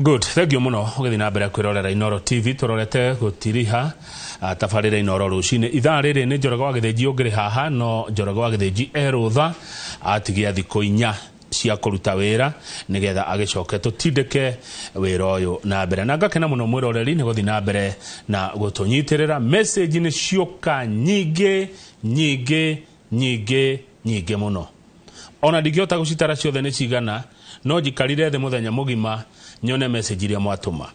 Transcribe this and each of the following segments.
Good, thank you muno ũgĩthiĩ na mbere kwĩrorera Inoro TV. Tũrorete gũtiriha tabarĩra Inoro rũcinĩ. Ithaa rĩrĩ nĩ Njoroge wa Gĩthĩnji ũngĩrĩ haha, no Njoroge wa Gĩthĩnji e rũtha, atigia thikũ 4 cia kũruta wĩra nĩgetha agĩcoke tũtindĩke wĩra ũyũ na mbere. Na ngakena mũno mwĩroreri nĩ gũthiĩ na mbere na gũtũnyitĩrĩra. Message nĩ cioka nyingĩ nyingĩ nyingĩ nyingĩ mũno, ona ndingĩhota gũcitara ciothe nĩ cigana, no njikarire thĩ mũthenya mũgima nyone message iria mwatũma,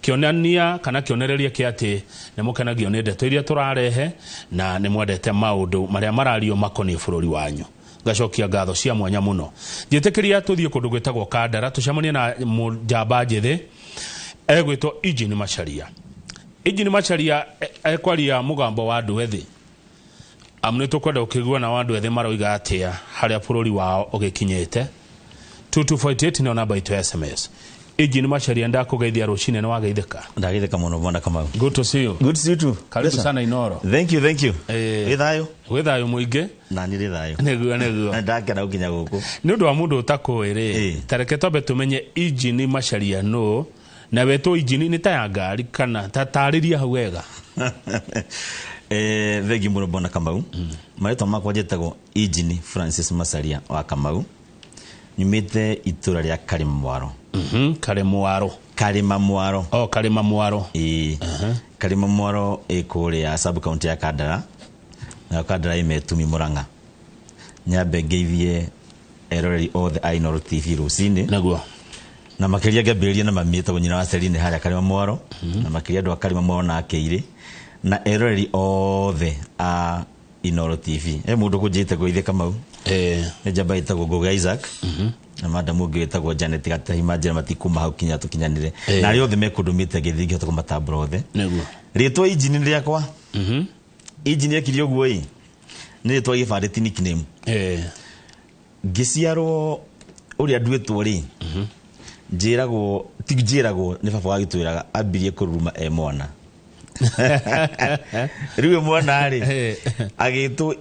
kĩonania kana kĩonereria kĩa atĩ nĩ mũkenagio nĩ ndeto iria tũrarehe na nĩ mwendete maũndũ marĩa marario makoniĩ bũrũri wanyu. Ngacokia ngatho cia mwanya mũno. Njĩtĩkĩria tũthiĩ kũndũ gwĩtagwo Kandara, tũcemanie na njamba njĩthĩ egwĩtwo Eugene Macharia. Eugene Macharia ekwaria mũgambo wa andũ ethĩ, amu nĩ tũkwenda gũkĩigua nao andũ ethĩ maroiga atĩa harĩa bũrũri wao ũgĩkinyĩte. 2248 nĩyo namba itũ ya SMS. Eugene Macharia, ndakũgeithia rũcinĩ, nĩ wageithĩka? Ndageithĩka mũno, bwana Kamau. Good to see you. Good to see you too. Karibu sana Inoro. Thank you, thank you. Wĩ thayũ? Gwĩ thayũ mũingĩ. Na niĩ ndĩ thayũ. Nĩguo. Ndakena gũkinya gũkũ. Nĩ ũndũ wa mũndũ ũtakũĩ rĩ, tareke twambe tũmenye Eugene Macharia nũ, na wetwo Eugene nĩ ta ya ngari kana ta tarĩria hau wega. Thank you mũno, bwana Kamau. Marĩtwa makwa njĩtagwo Eugene Francis Macharia wa Kamau, nyumĩte itũra rĩa Karĩma Mwaro. Karĩ mwaro? Karĩma Mwaro. O Karĩma Mwaro. Ĩĩ, Karĩma Mwaro ĩ kũrĩa sub county ya Kandara, nayo Kandara ĩ Metumi, Mũrang'a. Nyambe ngeithie eroreri othe a Inooro TV rũcinĩ. Na makĩria ngambĩrĩria na mami ĩtagwo nyina wa Celine harĩa Karĩma Mwaro, na makĩria andũ a Karĩma Mwaro na Akeirĩ na eroreri othe a Inooro TV. He mũndũ kũnjĩte ngũithie Kamau, nĩ njamba ĩtagwo Ngũgĩ Isaac na madamu ũngĩ wĩtagwo Janet Gatahi, manjĩra matikuma hau kinya tũkinyanĩre, na arĩa othe mekũndũmĩte ngĩthiĩ ngĩhota kũmatambũra othe. Rĩtwa Injini nĩ rĩakwa. Injini ekire ũguo ĩ nĩ rĩtwa gĩbandĩ, ti nickname. Ngĩciarwo ũrĩa nduĩtwo rĩ, njĩragwo, ti njĩragwo, nĩ baba wagĩtwĩraga ambirie kũruruma e mwana. Rĩu e mwana rĩ, agĩtwo,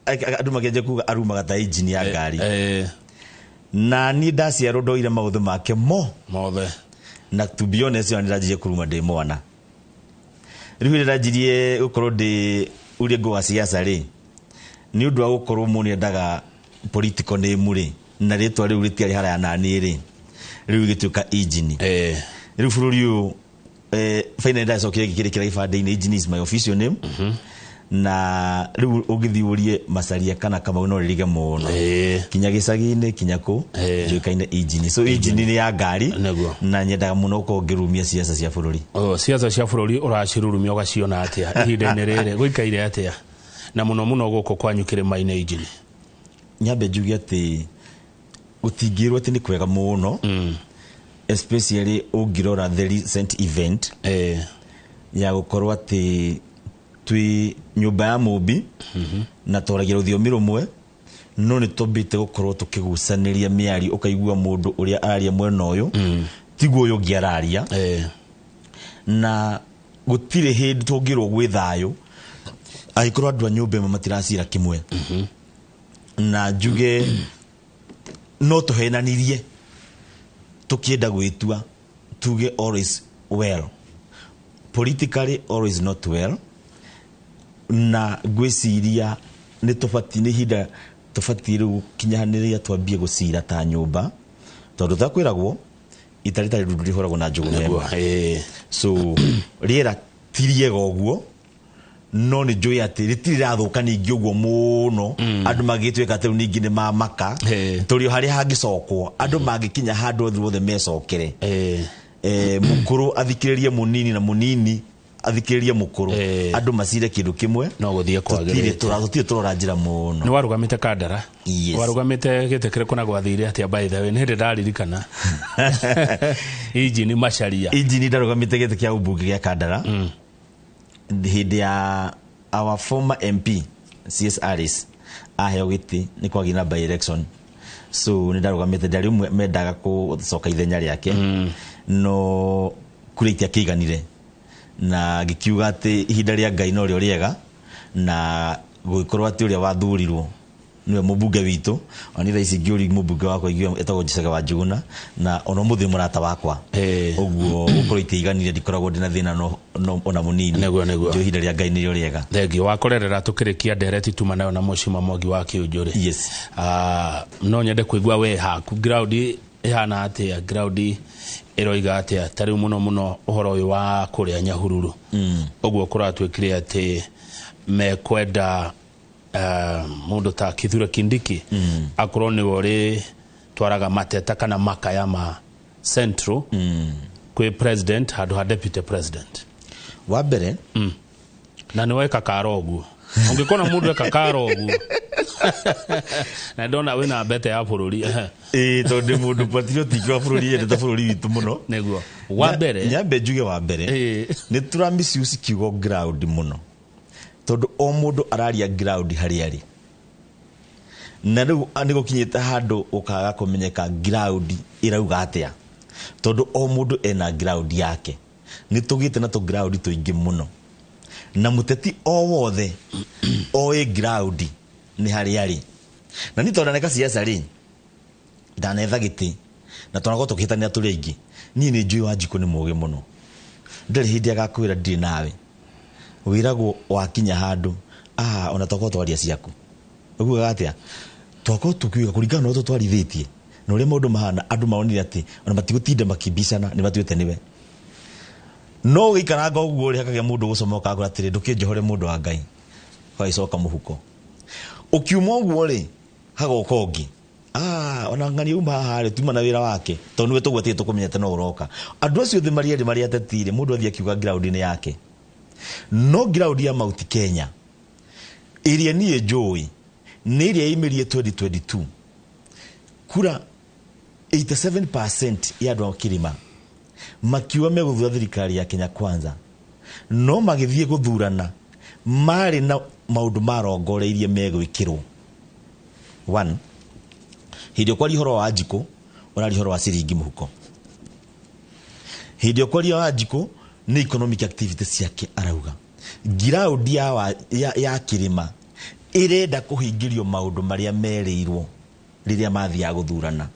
andũ makĩanjia kuga arumaga ta injini ya ngari. Na niĩ ndaciarwo ndoire maũndũ make mo mothe. Na to be honest, ona nĩ ndanjirie kũruma ndĩ mwana. Rĩu hĩndĩ ndanjirie gũkorwo ndĩ ũrĩa ngũ wa siasa rĩ, nĩ ũndũ wa gũkorwo mũndũ endaga political name rĩ, na rĩtwa rĩu rĩtiarĩ haraya na niĩ rĩ, rĩu gĩtuĩka Injini. Rĩu bũrũri ũyũ, finally ndacokire ngĩkĩrĩkĩra gĩbandĩ-inĩ, Injini is my official name. Na rĩu ũngĩthiĩ ũrie Macharia kana Kamau no rĩrige mũno, kinya gĩcagi-inĩ, kinya kũ njũĩkaine Injini. So Injini nĩ ya ngari. Na nyendaga mũno gũkorwo ngĩrumia siasa cia bũrũri. Oh, siasa cia bũrũri ũracirurumia ũgaciona atĩa ihinda-inĩ rĩrĩ? Gũikaire atĩa na mũno mũno gũkũ kwanyu kĩrĩma-inĩ, Injini? Nyambe njuge atĩ gũtingĩrwo atĩ nĩ kwega mũno, especially ũngĩrora the recent event ya gũkorwo atĩ twĩ nyũmba ya mũmbi na twaragia rũthiomi rũmwe, no nĩ twambĩte gũkorwo tũkĩgucanĩria mĩario, ũkaigua mũndũ ũrĩa araria mwena ũyũ tiguo ũyũ ũngĩ araria. Na gũtirĩ hĩndĩ tũngĩrwo gwĩ thayũ angĩkorwo andũ a nyũmba ĩmwe matiracira kĩmwe. Na njuge no tũhenanirie tũkĩenda gwĩtua tuge all is well. Politically, all is not well. Na ngwĩciria nĩ tũbatiĩ, nĩ ihinda tũbatiĩ rĩu gũkinyanĩria twambie gũcira ta nyũmba, tondũ takwĩragwo ita rĩtarĩ ndundu rĩhũragwo na njũgũma ĩmwe. So rĩera ti rĩega ũguo, no nĩ njũĩ atĩ rĩtirĩ rĩrathũka ningĩ ũguo mũno andũ magĩtuĩka atĩ rĩu ningĩ nĩ mamaka. Tũrĩ o harĩa hangĩcokwo, andũ mangĩkinya handũ othe othe mecokere, mũkũrũ athikĩrĩrie mũnini na mũnini athikĩrĩrie mũkũrũ, andũ macire kĩndũ kĩmwe. No gũthiĩ tũtirĩ kwagĩrĩte. Tũtirĩ tũrora njĩra mũno. Nĩ warũgamĩte Kandara? Yes. Warũgamĩte gĩtĩ kĩrĩkũ na gwathire atĩa? By the way, nĩ hĩndĩ ndaririkana Injini Macharia. Injini ndarũgamĩte gĩtĩ kĩa ũmbunge gĩa Kandara hĩndĩ ya our former MP CS Alice aheo gĩtĩ, nĩ kwagĩa na by election, so nĩ ndarũgamĩte, ndarĩ ũmwe mendaga gũcoka ithenya rĩake, no kura itiakĩiganire, na ngĩkiuga atĩ ihinda rĩa Ngai no rĩo rĩega, na gũgĩkorwo atĩ ũrĩa wathurirwo Niwe mũmbunge witũ. Ona thaa ici ngĩũria mũmbunge wakwa igua etagwo Njicage wa Njuguna, na ona ũmũthĩ mũrata wakwa. Ũguo gũkorwo itiiganire, ndikoragwo ndĩna thĩna no ona mũnini. Nĩguo, nĩguo. Njũĩ ihinda rĩa Ngai nĩrĩo rĩega. Thengio wakorerera tukirikia ndereti tuma nayo na Mheshimiwa Mwangi wa Kiunjuri. Yes. No nyende kuigua we haku ground ihana atia, ground iroiga atia ta riu muno muno uhoro uyu wa kuria Nyahururu. Uguo kuratuikire ati mekwenda mundu ta Kithure Kindiki akorwo niwe uri twaraga mateta kana makaya ma Central kwi president handu ha deputy president. Wa mbere na niwe kakaro uguo ungikona mundu ekakaro uguo na ndona wina mbete ya bururi. Tondu ndi mundu patriotic wa bururi, yendete bururi witu muno. Niguo wa mbere nyambe njuge wa mbere ni tura misuse kiugo ground muno, tondu o mundu araria ground haria ari, na riu ni gukinyite handu ukaga kumenyeka ground irauga atia, tondu o mundu ena ground yake. Ni tugite na tu ground tuingi muno, na muteti o wothe oe ground ni haria ari. Na ni tondu neka siasa ri ndanetha giti na tonago tukihitania turi aingi, ni ni njui Wanjikũ ni mugi muno, ndari hindi agakwira ndiri nawe, wiragwo wakinya handu ona twakorwo twaria ciaku uguaga atia, twakorwo tukiuga kuringana na ũrĩa twarithĩtie na ũrĩa maũndũ mahana, andũ maonire atĩ ona matigũtinda makibicana nĩ matuĩte nĩwe. No gĩikaranga ũguo rĩ, hakagĩa mũndũ gũcomoka akora atĩrĩ, ndũkĩnjohore mũndũ wa Ngai, ũgagĩcoka mũhuko. Ũkiuma ũguo rĩ, hagoka ũngĩ, ona ng'ani uma haha rĩ, tuma na wĩra wake, tondũ nĩwe tũgwetire tũkũmenyete no ũroka. Andũ acio othe marĩ erĩ marĩ ateti rĩ, mũndũ athiĩ akiuga ground-inĩ yake. No ground ya Mount Kenya ĩrĩa niĩ njũĩ nĩ ĩrĩa yaumĩrire 2022, kura 87% ya andũ a kĩrĩma makiuga megũthura thirikari ya Kenya Kwanza, no magĩthiĩ gũthurana marĩ na maũndũ marongoreirie megwĩkĩrwo. One, hĩndĩ ũkwaria ũhoro wa Wanjikũ ũraria ũhoro wa ciringi mũhuko. Hĩndĩ ũkwaria Wanjikũ nĩ economic activity ciake arauga. Ground ya kĩrĩma ĩrenda kũhingĩrio maũndũ marĩa merĩirwo rĩrĩa mathiaga gũthurana.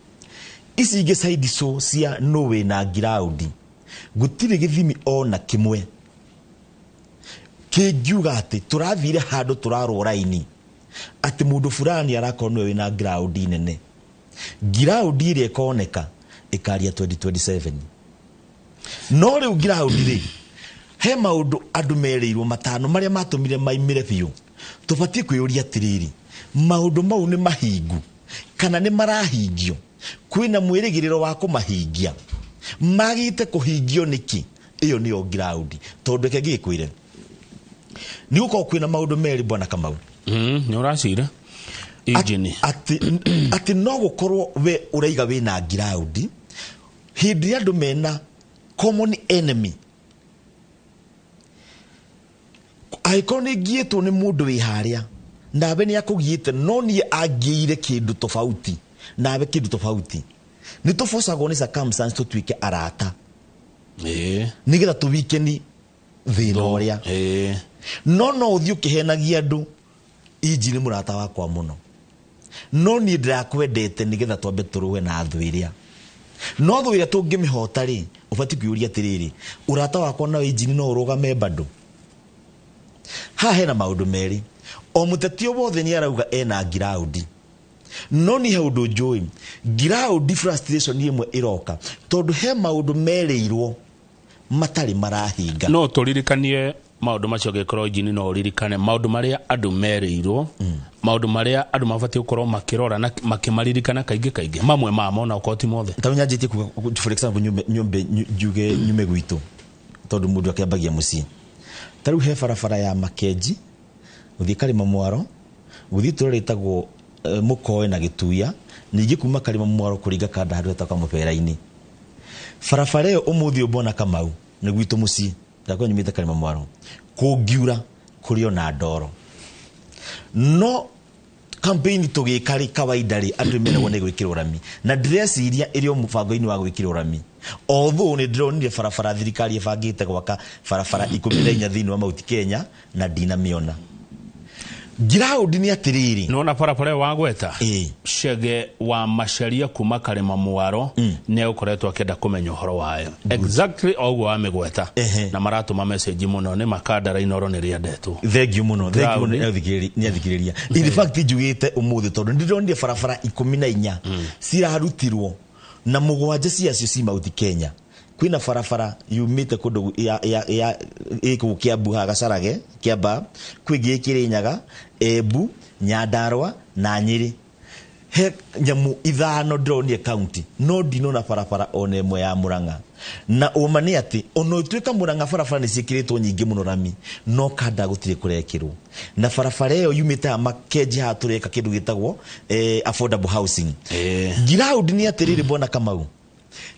Ici ingĩ side show cia no wĩna ground, gũtirĩ gĩthimi ona kĩmwe kĩngiuga atĩ tũrathire handũ tũrarwo raini atĩ mũndũ fulani arakorwo nĩwe wĩna ground nene. Ground ĩrĩa ĩkoneka ĩkaria 2027. No rĩu ground rĩ, he maũndũ andũ merĩirwo matano marĩa matũmire maimĩre biũ. Tũbatiĩ kwĩyũria atĩrĩrĩ, maũndũ mau nĩ mahingu kana nĩ marahingio? Kwĩna mwĩrĩgĩrĩro wa kũmahingia? Magĩte kũhingio nĩkĩ? Ĩyo nĩyo ground. Tondũ reke ngĩkwĩre, nĩ gũkorwo kwĩna maũndũ merĩ bwana Kamau. Nĩ ũracira engine. Atĩ no gũkorwo we ũraiga wĩna ground hĩndĩ ĩrĩa andũ mena common enemy. Angĩkorwo nĩ ngiĩtwo nĩ mũndũ wĩ harĩa nawe nĩ akũgiĩte, no niĩ angĩire kĩndũ tofauti nawe kĩndũ tofauti, nĩ tũbocagwo nĩ circumstance tũtuĩke arata. Nĩgetha tũwikeni thĩna ũrĩa. No no ũthiĩ ũkĩhenagia andũ, inji nĩ mũrata wakwa mũno, no niĩ ndĩrakwendete nĩgetha twambe tũrũe na thũ ĩrĩa. No thũ ĩrĩa tũngĩmĩhota rĩ, ũbatiĩ kwĩyũria atĩrĩrĩ, ũrata wakwa na injini no ũrũgame bado? Haha hena maũndũ merĩ. O mũteti o wothe nĩ arauga ena ground, no niĩ he ũndũ njũĩ, ground frustration ĩmwe ĩroka tondũ he maũndũ merĩirwo matarĩ marahinga. No tũririkanie maũndũ macio, angĩkorwo injini no ũririkane maũndũ marĩa andũ merĩirwo, maũndũ marĩa andũ mabatiĩ gũkorwo makĩrora na makĩmaririkana kaingĩ kaingĩ, mamwe mamo na okorwo ti mothe. Ta nyanjĩtie kuga, for example, nyumbe njuge nyume gwitũ, tondũ mũndũ akĩambagia mũciĩ. Ta rĩu he barabara ya Makenji gũthiĩ Karĩma Mwaro, gũthiĩ itũũra rĩtagwo Mũkoe na Gĩtuya, ningĩ kuma Karĩma Mwaro kũringa kanda handũ hetagwo Kamũbera-inĩ. Barabara ĩyo ũmũthĩ ũmbona Kamau nĩ gwitũ mũciĩ, ndakorwo nyumĩte Karĩma Mwaro, kũngiura kũrĩ ona ndoro. No campaign tũgĩka rĩ, kawaida rĩ, andũ meragwo nĩ gwĩkĩrwo rami, na ndĩreciria ĩrĩ o mũbango-inĩ wa gwĩkĩrwo rami. Although nĩ ndĩronire barabara thirikari ĩbangĩte gwaka barabara 14 thĩinĩ wa Mount Kenya na ndinamĩona. Ground nĩ atĩrĩrĩ, nona barabara ĩyo wagweta, Ĩĩ. Chege wa Macharia kuma Karĩma Mwaro nĩ egũkoretwo akĩenda kũmenya ũhoro wayo exactly o ũguo wamĩgweta, na maratũma message mũno nĩ Makandara Inoro nĩ rĩendetwo. Thengiũ mũno, thengiũ mũno. Ground. Nĩ athikĩrĩria. In fact, njugĩte ũmũthĩ tondũ ndĩronire barabara 14 cirarutirwo na 7 ciacio ci Mount Kenya. Kwĩna barabara yumĩte kũndũ ya ĩ kũu Kiambu haha Gacarage Kiamba, kwĩ ĩngĩ ĩ Kĩrĩnyaga, Embu, Nyandarua na Nyĩrĩ. He nyamũ 5 ndĩronire county, no ndinona barabara ona ĩmwe ya Murang'a. Na ũma nĩ atĩ ona ũtuĩka Murang'a barabara nĩ ciĩkĩrĩtwo nyingĩ mũno rami, no kanda gũtirĩ kũrekĩrwo. Na barabara ĩyo yumĩte haha Makenji haha tũreka kĩndũ gĩtagwo affordable housing. Ground nĩ atĩrĩrĩ, bwana Kamau,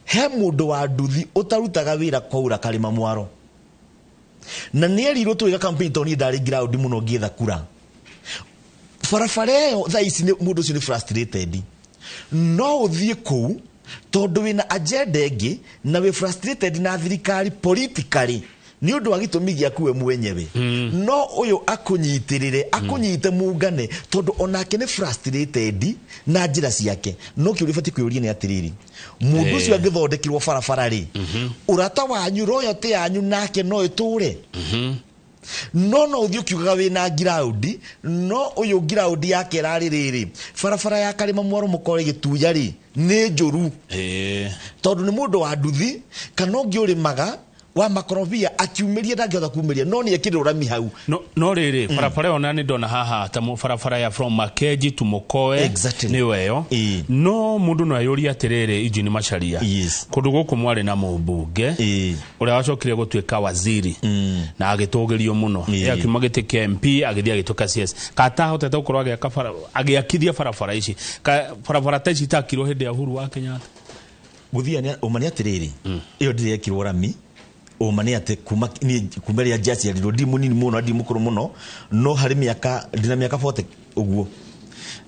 he mũndũ wa nduthi ũtarutaga wĩra kwaura Karĩma Mwaro, na nĩ erirwo tũgĩka campaign, tondũ niĩ ndarĩ ground mũno ngĩetha kura. Barabara ĩyo thaa ici mũndũ ũcio nĩ frustrated. No ũthiĩ kũu tondũ wĩna agenda ĩngĩ na wĩ frustrated na thirikari politically nĩ ũndũ wa gĩtũmi gĩaku we mwenyewe, no ũyũ akũnyitĩrĩre, akũnyite mungane, tondũ onake nĩ frustrated na njĩra ciake. No kĩũria ũbatiĩ kwĩyũria nĩ atĩrĩrĩ, mũndũ ũcio angĩthondekerwo barabara rĩ, ũrata wanyu, royalty yanyu nake no ĩtũre? No ũthiĩ ũkiugaga wĩna ground, no ũyũ ground yake ĩrarĩ rĩrĩ, barabara ya Karĩma Mwaro mũkore gĩtuya rĩ nĩ njũru, tondũ nĩ mũndũ wa nduthi kana ũngĩ ũrĩmaga wa makorobia, akiumĩria ndangĩhota kumĩria, no nĩ ekĩrĩrwo rami hau. No rĩrĩ, barabara ĩyo na nĩ ndona haha ta barabara ya from Makenji to Mukoe, nĩyo ĩyo. No mũndũ no eyũrie atĩrĩrĩ, Eugene Macharia, kũndũ gũkũ mwarĩ na mũmbunge ũrĩa wacokire gũtuĩka waziri na agĩtũgĩrio mũno. Akiuma gĩtĩ kĩa MP agĩthiĩ agĩtuĩka CS, katahotete gũkorwo agĩaka bara, agĩakithia barabara ici, barabara ta ici itakirwo hĩndĩ ya Uhuru wa Kenyatta? Gũthia nĩ ũma nĩ atĩrĩrĩ, ĩyo ndĩrĩ yekirwo rami. Ũma nĩ atĩ kuma niĩ, kuma rĩrĩa njiaciarirwo, ndirĩ mũnini mũno, ndirĩ mũkũrũ mũno, no harĩ mĩaka ndĩna mĩaka 40 ũguo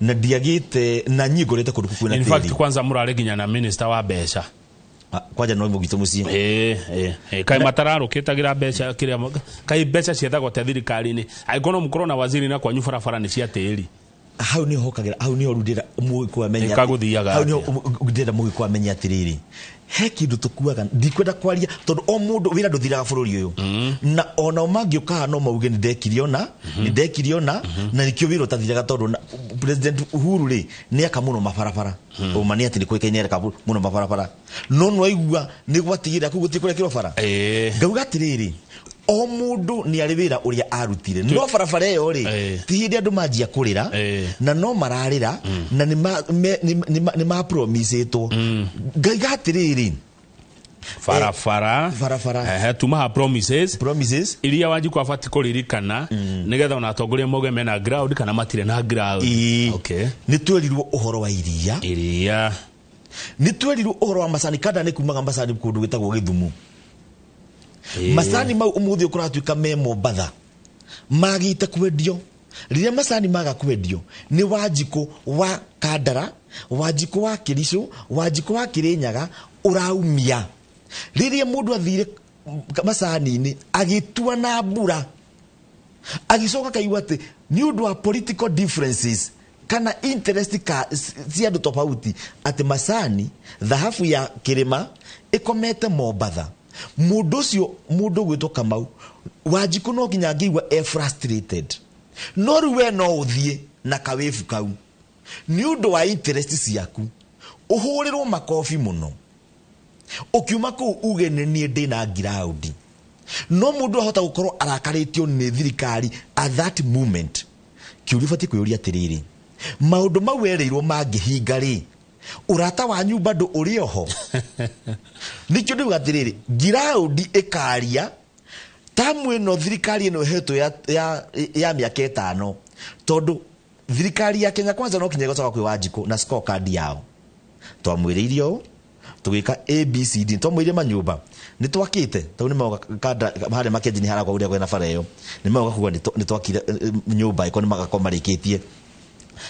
na ndiagĩte na niĩ ngorete kũndũ kũu kwĩna In fact, tĩri. kwanza mũrarĩ nginya na minister wa mbeca. Kwanja no mũgitũ mũciĩ. Kaĩ matararũkĩtagĩra mbeca kĩrĩa kaĩ mbeca ciethagwo ta thirikari-inĩ, angĩkorwo no mũkorwo na waziri na kwanyu barabara nĩ cia tĩri? Hau nĩho hokagĩra, hau nĩho rĩu ndĩrenda mũgĩkũyũ amenye Ĩka gũthiaga hau nĩho atĩa? Ndĩrenda mũgĩkũyũ amenye atĩrĩrĩ, he kĩndũ tũkuaga, ndikwenda kwaria tondũ o mũndũ wĩra ndũthiraga bũrũri ũyũ, na onao mangĩũka haha no mauge nĩ ndekire ona, nĩ ndekire ona, na nĩkĩo wĩra ũtathiraga, tondũ President Uhuru rĩ nĩ aka mũno mabarabara. Ũma nĩ atĩ nĩ kũĩkaine eka mũno mabarabara, no nĩwaigua nĩ gwatigĩrĩra kũu gũtirĩ kũrekĩrwo bara. Ngauga atĩrĩrĩ, o mũndũ nĩ arĩ wĩra ũrĩa arutire, no barabara ĩyo rĩ, ti hĩndĩ andũ manjia kũrĩra, na no mararĩra, na nĩ mapromisĩtwo. Ngaiga atĩrĩrĩ, Barabara. Barabara. Ehe, tuma ha promises. Promises. Iria Wanjikũ abati kũririkana nĩgetha ona atongoria mauge mena ground kana matirĩ na ground. Nĩ twerirwo ũhoro wa iria. Iria. Nĩ twerirwo ũhoro wa macani, kanda nĩ kumaga macani kũndũ gwĩtagwo Gĩthumo. Macani mau ũmũthĩ ũkũratuĩka me Mombatha magĩte kwendio. Rĩrĩa macani maga kwendio nĩ Wanjikũ wa Kandara, Wanjikũ wa Kĩricũ, Wanjikũ wa Kĩrĩnyaga ũraumia. Rĩrĩa mũndũ athire macani-inĩ agĩtua na mbura, agĩcoka kaigua atĩ nĩ ũndũ wa political differences kana interest ka cia andũ tofauti, atĩ macani thahabu ya kĩrĩma ĩkomete Mombatha. Mũndũ ũcio, mũndũ ũgwĩtwo Kamau Wanjikũ, no nginya angĩigua e frustrated, no rĩu we no ũthiĩ na kawĩbu kau nĩ ũndũ wa interest ciaku, ũhũrĩrwo makobi mũno ũkiuma kũu uge nĩ niĩ ndĩna ground. No mũndũ ahota gũkorwo arakarĩtio nĩ thirikari at that moment. Kĩũria ũbatiĩ kwĩyũria atĩrĩrĩ, maũndũ mau werĩirwo mangĩhinga rĩ, ũrata wanyu bado ũrĩ oho? Nĩkĩo ndĩuga atĩrĩrĩ, ground ĩkaria tamu ĩno thirikari ĩno ĩhetwo ya mĩaka 5, tondũ thirikari ya Kenya Kwanza no kinya ĩgocoka kwĩ Wanjikũ na scorecard yao. Twamwĩrĩire ũũ, tũgĩka ABCD, twamwĩrire manyũmba nĩ twakĩte, tondũ nĩ mauga kanda harĩa Makenji nĩ harakwa ũrĩa kwĩna bara ĩyo, nĩ mauga kuga nĩ twakire nyũmba ĩko nĩ magakorwo marĩkĩtie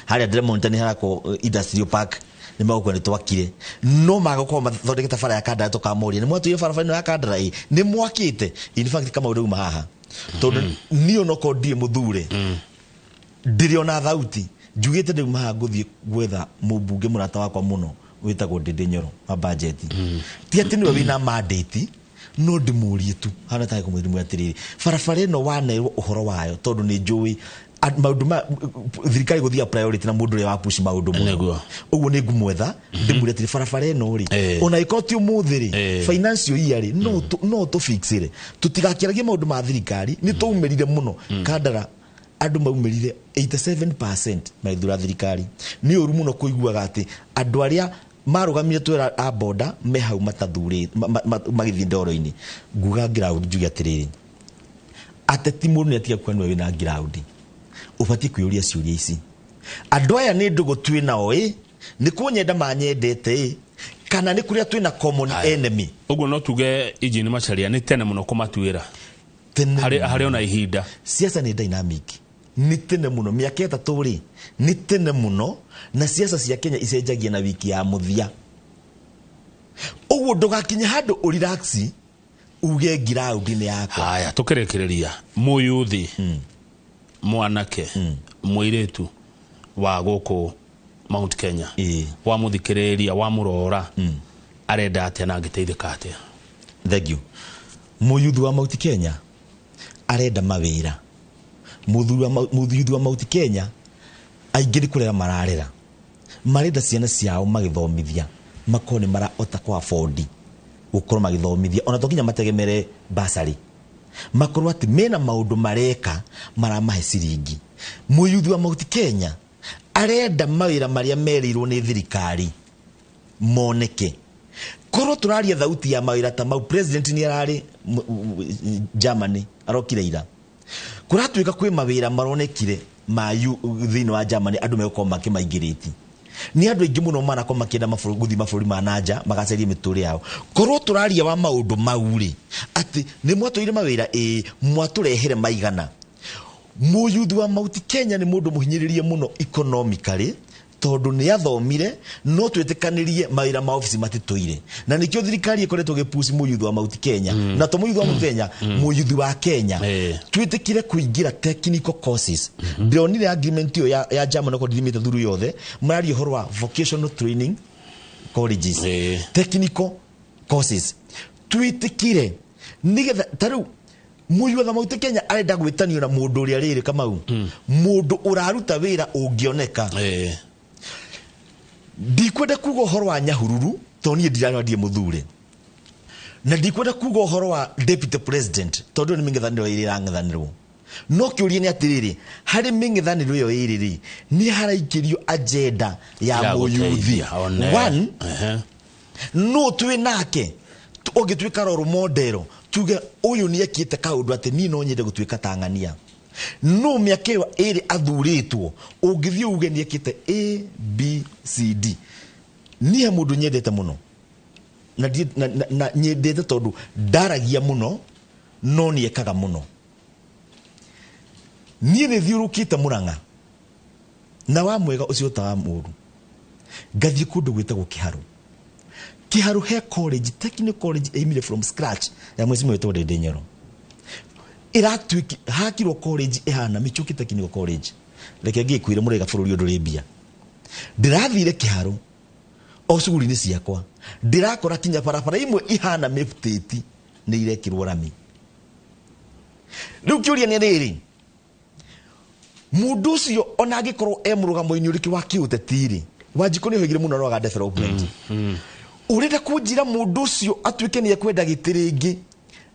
harĩa Ndĩremonte nĩ harakwo industrial park, nĩ mauga nĩ twakire, no magakorwo mathondekete bara ya Kandara. Tũkamoria, nĩ mwatũire barabara ĩno ya Kandara? Ĩ nĩ mwakĩte. In fact, kama ũrĩa uma haha, tondũ niĩ onokorwo ndirĩ mũthure. Ndĩrĩ ona thauti njugĩte ndĩu maha ngũthiĩ gwetha mũmbunge mũrata wakwa mũno wĩtagwo Ndĩndĩ Nyoro wa budget. Ti atĩ nĩwe wĩna mandate, no ndĩmũrie tu hana tarĩ kũmwĩra atĩrĩrĩ, barabara ĩno wanerwo ũhoro wayo, tondũ nĩ njũĩ maũndũ ma thirikari gũthiaga priority na mũndũ ũrĩa wa push maũndũ mũno. Ũguo nĩ ngũmwetha ndĩmwĩre atĩrĩ, barabara ĩno rĩ, ona ĩkorwo ti ũmũthĩ rĩ, financial year rĩ, no tũfixĩre, tũtigakĩaragie maũndũ ma thirikari. Nĩ twaumĩrire mũno kandara, andũ maumĩrire 87% magĩthura thirikari. Nĩ ũru mũno kũiguaga atĩ andũ arĩa marũgamire twĩra a boda me hau matathurĩ magĩthiĩ ndoro-inĩ. Nguga ground, njuge atĩrĩrĩ, ateti mũndũ nĩ atiga kuga nĩwe wĩna ground, ũbatiĩ kwĩyũria ciũria ici: andũ aya nĩ ndũgũ twĩ nao ĩ, nĩ kũnyenda manyendete ĩ, kana nĩ kũrĩa twĩna common enemy? Ũguo no tuge Eugene Macharia nĩ tene mũno kũmatuĩra? Tene. Harĩ ona ihinda. Siasa nĩ dynamic, nĩ tene mũno. Mĩaka 3 rĩ, nĩ tene mũno, na siasa cia Kenya icenjagia na wiki ya mũthia. Ũguo ndũgakinye handũ ũrelax uge ground nĩ yakwa. Haya, tũkĩrĩkĩrĩria, mũyuthi, mwanake, mũirĩtu wa gũkũ Mount Kenya, wamũthikĩrĩria, wamũrora, arenda atĩa na angĩteithĩka atĩa? Thank you. Mũyuthi wa Mount Kenya arenda mawĩra. Mũyuthi wa Mount Kenya aingĩ nĩ kũrera mararera, marenda ciana ciao magĩthomithia makorwo nĩ marahota kũ afford gũkorwo magĩthomithia, ona to nginya mategemere basarĩ, makorwo atĩ mena maũndũ mareka maramahe ciringi. Mũyuthi wa Mount Kenya arenda mawĩra marĩa merĩirwo nĩ thirikari moneke. Korwo tũraria thauti ya mawĩra ta mau, president nĩ ararĩ Germany, arokire ira, kũratuĩka kwĩ mawĩra maronekire ma thĩinĩ wa Germany, andũ megũkorwo makĩmaingĩrĩti. Nĩ andũ aingĩ mũno manakorwo makĩenda gũthiĩ mabũrũri ma nanja magacarie mĩtũrĩre yao. Korwo tũraria wa maũndũ mau rĩ, atĩ nĩ mwatũire mawĩra ĩĩ, mwatũrehere maigana. Mũyuthi wa Mount Kenya nĩ mũndũ mũhinyĩrĩrie mũno economically, tondũ nĩ athomire, no twĩtĩkanĩrie mawĩra ma obici matitũire, na nĩkĩo thirikari ĩkoretwo ĩgĩpuci mũyuthi wa Mount Kenya, na to mũyuthi wa Mount Kenya, mũyuthi wa Kenya, twĩtĩkire kũingĩra technical courses. Ndĩronire agreement ĩyo ya Germany, okorwo ndithimĩte thuru yothe, mararia ũhoro wa vocational training colleges, technical courses, twĩtĩkire nĩgetha ta rĩu mũyuthi wa Mount Kenya arenda gwĩtanio na mũndũ ũrĩa rĩrĩ Kamau, mũndũ ũraruta wĩra ũngĩoneka. Ndikwenda kuga ũhoro wa Nyahururu tondũ niĩ ndirarĩa mũthure, na ndikwenda kuga ũhoro wa deputy president tondũ nĩ mĩng'ethanĩro ĩrĩ ĩrang'ethanĩrwo. No kĩũria nĩ atĩrĩrĩ, harĩ mĩng'ethanĩro ĩyo ĩrĩ rĩ, nĩ haraikĩrio agenda ya Ya mũyuthi? Gũteithia, one. One, no twĩ nake ũngĩtuĩka role model, tuge ũyũ nĩ ekĩte kaũndũ atĩ niĩ no nyende gũtuĩka ta ng'ania. No mĩaka ĩyo ĩrĩ athurĩtwo, ũngĩthiĩ uge nĩ ekĩte A B C D. Niĩ he mũndũ nyendete mũno na, na nyendete tondũ ndaragia mũno no nĩ ekaga mũno. Niĩ nĩ thiũrũkĩte Mũrang'a na wa mwega ũcio ta wa mũru, ngathiĩ kũndũ gwĩtagwo Kĩharũ. Kĩharũ he college, technical college ĩimire from scratch ya mwecimu wĩtagwo Ndĩndĩ Nyoro. Ĩratuĩki hakirwo college ĩhana Michuki Technical College. Reke ngĩkwĩre, mũrega bũrũri ũyũ ndũrĩ mbia. Ndĩrathire Kĩharũ o cuguri-inĩ ciakwa, ndĩrakora kinya barabara imwe ihana mĩbutĩti nĩ irekĩrwo rami. Rĩu kĩũria nĩ rĩrĩ, mũndũ ũcio ona angĩkorwo e mũrũgamo-inĩ ũrĩkũ wa kĩũteti rĩ, Wanjikũ nĩ oigire mũno roga development, ũrenda kũnjĩra mũndũ ũcio atuĩke nĩ ekwenda gĩtĩ rĩngĩ,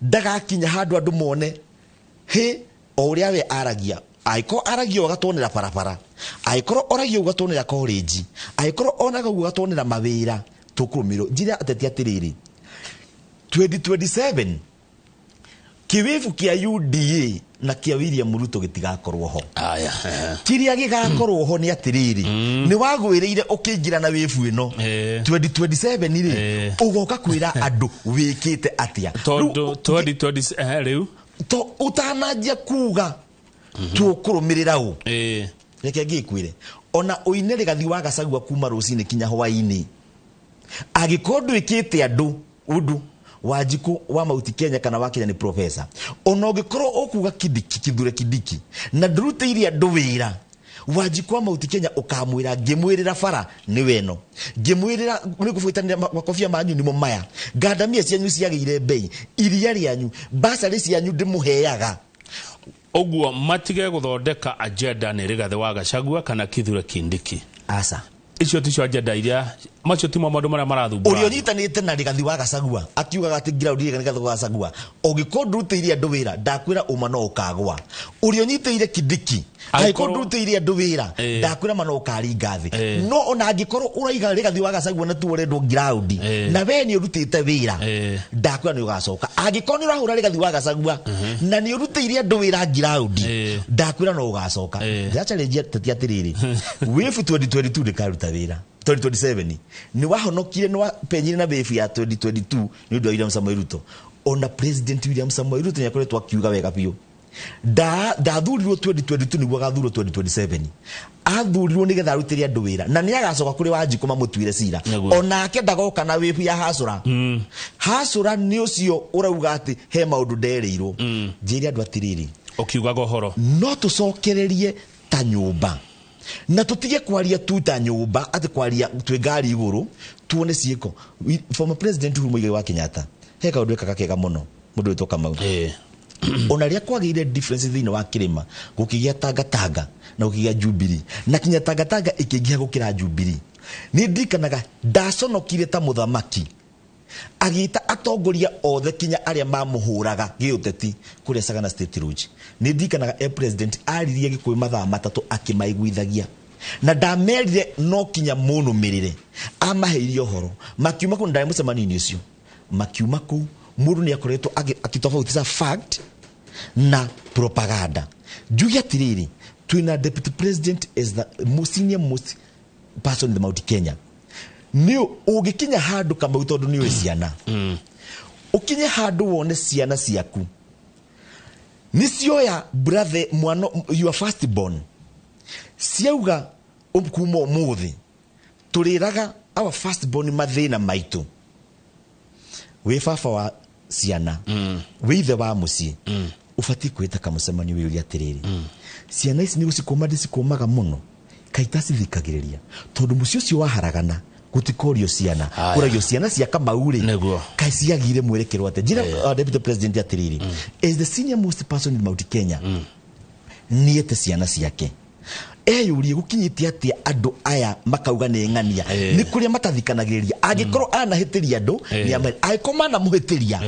ndagakinya handũ andũ mone hĩ o ũrĩa we aragia? Angĩkorwo aragia ũũ agatuonera barabara, angĩkorwo oragia ũguo agatuonera college, angĩkorwo onaga ũguo agatuonera mawĩra, tũkũrũmĩrĩrwo. Njĩra ateti atĩrĩrĩ, 2027 kĩwĩbu kĩa UDA na kĩa William Ruto gĩtigakorwo ho. Aya. Kĩrĩa gĩgakorwo ho nĩ atĩrĩrĩ, nĩ wagwĩrĩire ũkĩingĩra na wĩbu ĩno, 2027 rĩ, ũgoka kwĩra andũ wĩkĩte atĩa. Tondũ Rĩu, 2020 rĩu to ũtananjia kuga tũkũrũmĩrĩra ũ, reke ngĩkwĩre, ona ũine rĩgathi wa Gacagua kuma rũcinĩ kinya hwainĩ, angĩkorwo ndwĩkĩte andũ ũndũ. Wanjikũ wa Mauti Kenya kana wa Kenya nĩ professor, ona ũngĩkorwo ũkuga Kindiki, Kithure Kindiki, na ndũrutĩire andũ wĩra. Wanjikũ wa Mount Kenya ũkamwĩra ngĩmwĩrĩra bara nĩ weno, ngĩmwĩrĩra nĩ ngũbuĩtanĩra makobia manyu nĩmo maya, ngandamia cianyu ciagĩire bei, iria rĩanyu, basarĩ cianyu ndĩmũheaga. Ũguo matige gũthondeka agenda nĩ Rigathĩ wa Gachagua kana Kithure Kindiki. Aca. Icio ticio agenda iria, macio timo maũndũ marĩa marathumbũra. Ũrĩa ũnyitanĩte na Rigathĩ wa Gachagua akiugaga atĩ ground ĩrĩa Rigathĩ wa Gachagua, ũngĩkorwo ndũrutĩire andũ wĩra, ndakwĩra ũma no ũkagwa. Ũrĩa ũnyitĩire Kindiki, angĩkorwo ndũrutĩire andũ wĩra, ndakwĩra ma no ũkaringa thĩ. No ona angĩkorwo ũraiga Rigathĩ wa Gachagua na tuo ũrendwo ground, na we nĩ ũrutĩte wĩra, ndakwĩra nĩ ũgacoka. Angĩkorwo nĩ ũrahũra Rigathĩ wa Gachagua na nĩ ũrutĩire andũ wĩra ground, ndakwĩra no ũgacoka. Ndĩra-challenge ateti atĩrĩrĩ, wave 2022 ndĩkaruta wĩra. 2027 nĩ wahonokire, nĩ wapenyire na wave ya 2022 nĩ ũndũ wa William Samoei Ruto. Ona President William Samoei Ruto nĩ akoretwo akiuga wega biũ, ndathurirwo 2022 nĩguo agathurwo 2027, athurirwo nĩgetha arutĩre andũ wĩra, na nĩ agacoka kũrĩ Wanjikũ mamũtuire cira. Nĩguo. Onake ndagoka na wĩbu ya hacũra hacũra, nĩ ũcio ũrauga atĩ he maũndũ nderĩirwo. Njĩre andũ atĩrĩrĩ, ũkiugaga ũhoro, no tũcokererie ta nyũmba na tũtige kwaria tu ta nyũmba, atĩ kwaria twĩ ngari igũrũ, tuone ciĩko. Former President Uhuru Muigai wa Kenyatta he kaũndũ ekaga kega mũno, mũndũ wĩtwo Kamau. Ona rĩrĩa kwagĩire difference thĩinĩ wa kĩrĩma, gũkĩgĩa tangatanga na gũkĩgĩa Jubilee, na kinya tangatanga ĩkĩingĩha gũkĩra Jubilee, nĩ ndirikanaga ndaconokire ta mũthamaki agĩta atongoria othe kinya arĩa mamũhũraga gĩũteti kũrĩa Sagana State Lodge. Nĩ ndirikanaga e president aririe Gĩkũyũ mathaa 3 akĩmaiguithagia, na ndamerire no kinya mũnũmĩrĩre. Amaheire ũhoro, makiuma kũu, ndarĩ mũcemanio-inĩ ũcio, makiuma kũu mũndũ nĩ akoretwo akĩtofautisha fact na propaganda. Njuge atĩrĩrĩ, twĩna deputy president as the most senior most person in the Mount Kenya. Nĩ ũngĩkinya handũ, Kamau, tondũ nĩ ũĩ ciana, ũkinye handũ wone ciana ciaku nĩ cioya brother mwana, your first born, ciauga kuma ũmũthĩ tũrĩraga our first born mathĩna maitũ. Wĩ baba wa ciana, wĩ ithe wa mũciĩ, ũbatiĩ kwĩta kamũcemanio wĩyũrie atĩrĩrĩ, ciana ici nĩ gũcikũma ndĩcikũmaga mũno, kaita cithikagĩrĩria, tondũ mũciĩ ũcio waharagana gũtikorio ciana. Aya. Kũragio ciana cia Kamau rĩ, Nĩguo. kaĩ ciagire mwerekero atĩa? Njĩra deputy president atĩrĩrĩ, as the senior most person in Mount Kenya, niĩte ciana ciake eyũrie gũkinyĩte atĩa andũ aya makauga nĩ ng'ania, nĩ kũrĩa matathikanagĩrĩria. Angĩkorwo anahĩtĩria andũ, nĩ angĩkorwo manamũhĩtĩria,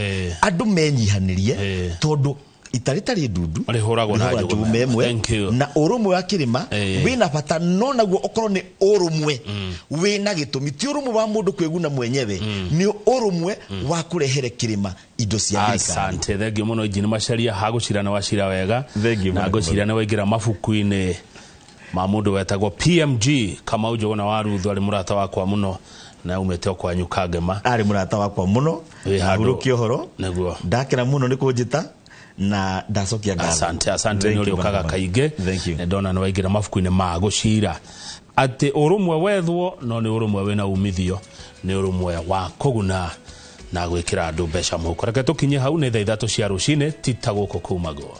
andũ menyihanĩrie, tondũ itarĩ ndundu Rĩhũragwo na rĩhũragwo njũgũma njũgũma ĩmwe. Thank you. Na ũrũmwe wa kĩrĩma wĩna bata, no naguo ũkorwo nĩ ũrũmwe wĩna gĩtũmi, ti ũrũmwe wa mũndũ kwĩguna mwenyewe, nĩ ũrũmwe wa kũrehere kĩrĩma indo cia thirikari. Asante, thengio mũno injini Macharia, hagũcira nĩ wacira wega. Thank you, na Bwana. Ngũcira nĩ waingĩra mabuku-inĩ ma mũndũ wetagwo PMG Kamau Njũgũna wa Ruthu, arĩ mũrata wakwa mũno na umĩte o kwanyu Kangema. Arĩ mũrata wakwa mũno. Wĩ handũ. Hurũkia ũhoro. Nĩguo. Ndakena mũno nĩ kũnjĩta na ndacokia ngatho. Asante, asante. Thank Nĩ you, ũrĩ ũkaga Bwana. kaingĩ. Thank you. Nĩ ndona nĩ waingĩra mabuku-inĩ ma gũcira atĩ ũrũmwe wethwo, no nĩ ũrũmwe wĩna umithio, nĩ ũrũmwe wa kũguna na gwĩkĩra andũ mbeca mũhuko. Reke tũkinye hau, nĩ thaa 3 cia rũcinĩ, tita gũkũ kumagwo.